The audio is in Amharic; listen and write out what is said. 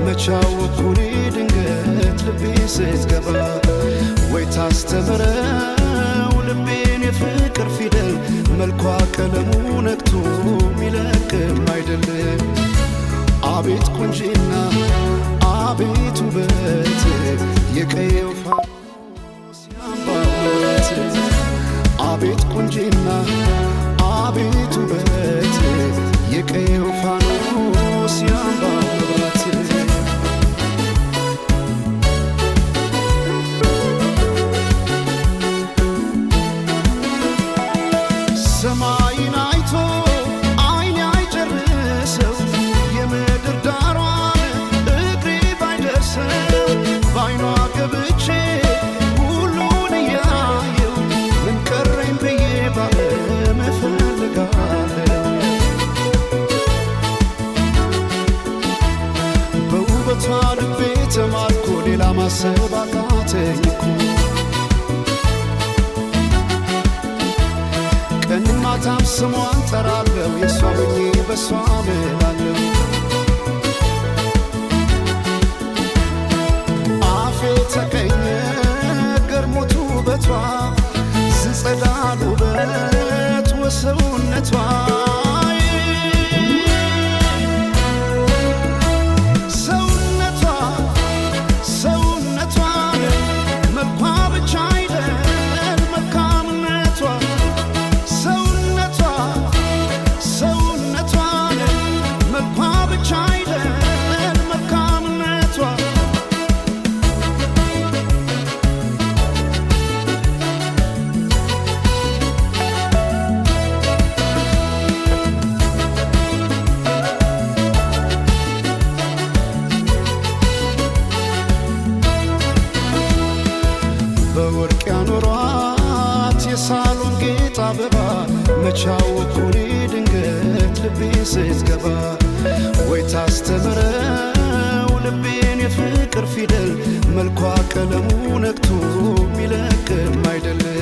መቻወኩኔ ድንገት ልቤ ስትገባ ወይ ታስተምረው ልቤን የፍቅር ፊደል መልኳ ቀለሙ ነክቶ ሚለቅም አይደለም። አቤት ቁንጂና አቤት ውበት የቀየው ፋኖስ ያምባበት አቤት ቁንጂና አቤት ውበት የቀየው ፋኖስ ያምባበት። ሰማይን አይቶ አይን አይጨርሰው የምድር ዳሯን እግሬ ባይደርሰው ባይኗ ገብቼ ሁሉን እያየው ምን ቀረኝ ብዬ ባለም እፈልጋለሁ። በውበቷ ልቤ ተማርኮ ሌላ ማሰብ አቃተኝ እኮ ቀን ማታም ስሟን ጠራለው የሷ ሆኜ በሷ እምላለሁ። አፌ ተቀኘ ገርሞት ውበቷ ዝጸዳል ውበት ወሰውነቷ ሰውነቷ ሰውነቷን መልኳ ብቻ አይደል መልካምነቷ ሰውነቷ ሰውነቷን መልኳ ብቻ አይደል መልካምነቷ። በወርቅ ያኖሯት የሳሎን ጌጥ አበባ መቻወኩኔ ድንገት ልቤ ስትገባ ወይ ታስተምረው ልቤን የፍቅር ፊደል መልኳ ቀለሙ ነክቶ ሚለቅም አይደለም።